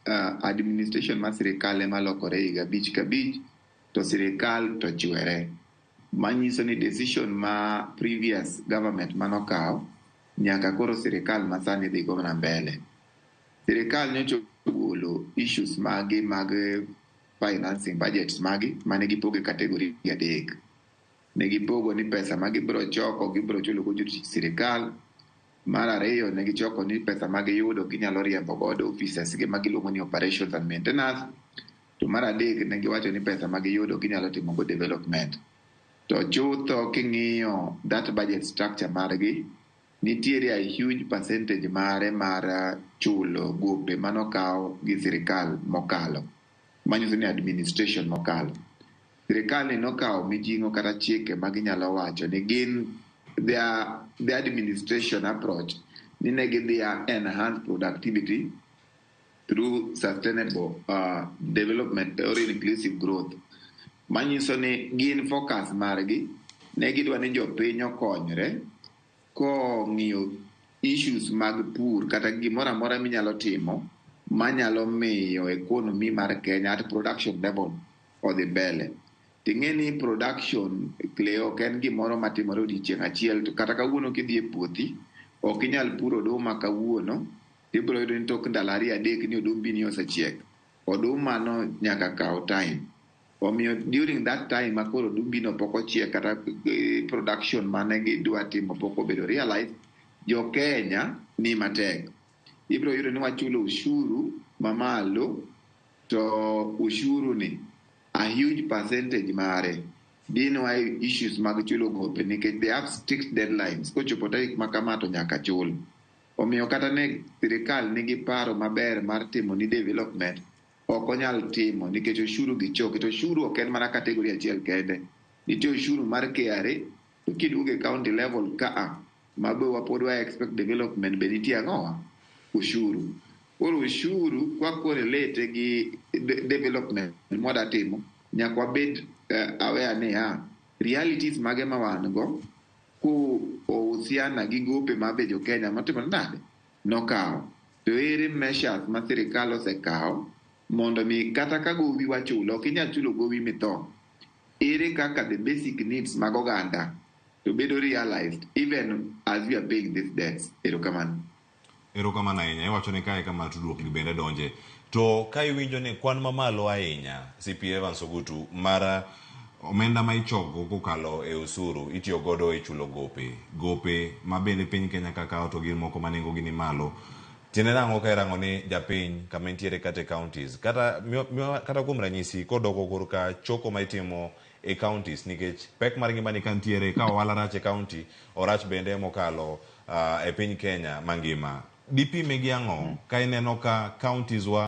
Administration mar sirikal ema lokore higa abich ka abich to sirikal to chwere. Manyiso ni decision ma previous government manokawo nyaka koro sirikal masani dhi go mana mbele. Sirikal nyocha ogolo issues magi mag financing budgets magi mane gipogo e category adek. Ne gipogo ni pesa ma gibiro choko gibiro chulo go jotich sirikal. Mar ariyo ne gichoko ni pesa ma giyudo ginyalo riembo godo offices gi ma giluongo ni operations and maintenance. To mar adek ne giwacho ni pesa ma giyudo ginyalo timo go development. To chutho king'iyo that budget structure margi, nitiere a huge percentage mare mar chulo gope manokaw gi sirikal mokalo. Manyiso ni administration mokalo. Sirikal ni nokawo mijing'o kata chike ma ginyalo wacho ni gin their administration approach ni ne gidhi enhance productivity through sustainable development or inclusive growth. Manyiso ni gin focus margi ne gidwa ni jopiny okonyre kong'iyo issues mag pur kata gimoro amora minyalo timo manyalo miyo economy mar Kenya at production level odhi mbele. Ting'e ni production Cleo ok en gimoro matimore odiochieng' achiel to kata kawuono kidhi e puothi ok inyal puro oduma kawuono tibiro yudo ni tok ndalo ariyo adek ni odumbi ni osechiek. Oduma no nyaka kaw time. Omiyo during that time ma koro odumbi no pok ochiek kata production mane gidwa timo pok obedo realized, jo Kenya ni matek. Ibiro yudo ni wachulo ushuru mamalo to ushuru ni a huge percentage mare dinwa e issues mag chulo gope nikech they have strict deadlines. Kochopo tarik ma kama to nyaka chul. Omiyo kata ne sirikal nigi paro maber mar timo ni development, ok onyal timo nikech ushuru gi choke. To ushuru ok en mana category achiel kende. Nitie ushuru mar KRA, to kiduogo e county level ka a, ma be wapod wa expect development be nitie ang'owa? Ushuru. Koro ushuru kwa correlate gi development mwada timo, nyaka wabed aware ni ha, realities mage ma wan go ko ohusiana gi gope ma be jo Kenya motimo nade nokawo. To ere measures ma sirikal osekawo mondo mi kata ka gowi wachulo, ok inyal chulo gowi mitho. Ere kaka the basic needs mag oganda to bedo realized even as we are paying these debts. Erokamano. Erokamano ahinya. Iwacho ni kae kama tudruok gi bende donje. To ka iwinjo ni kwan mamalo ahinya, CP Evans Ogutu, mar omenda ma ichoko kokalo e osuru itiyo godo e chulo gope. Gope ma bende piny Kenya ka kawo to gin moko ma nengo gi ni malo. Tiende nang'o ka irango ni japiny kama entiere kata e counties kata, kata kuom ranyisi kodoko korka choko ma itimo e counties nikech pek mar ngima ni ka nitiere ka ohala rach e county orach bende mokalo e piny Kenya mangima. Dipime gi ang'o ka ineno ka counties wa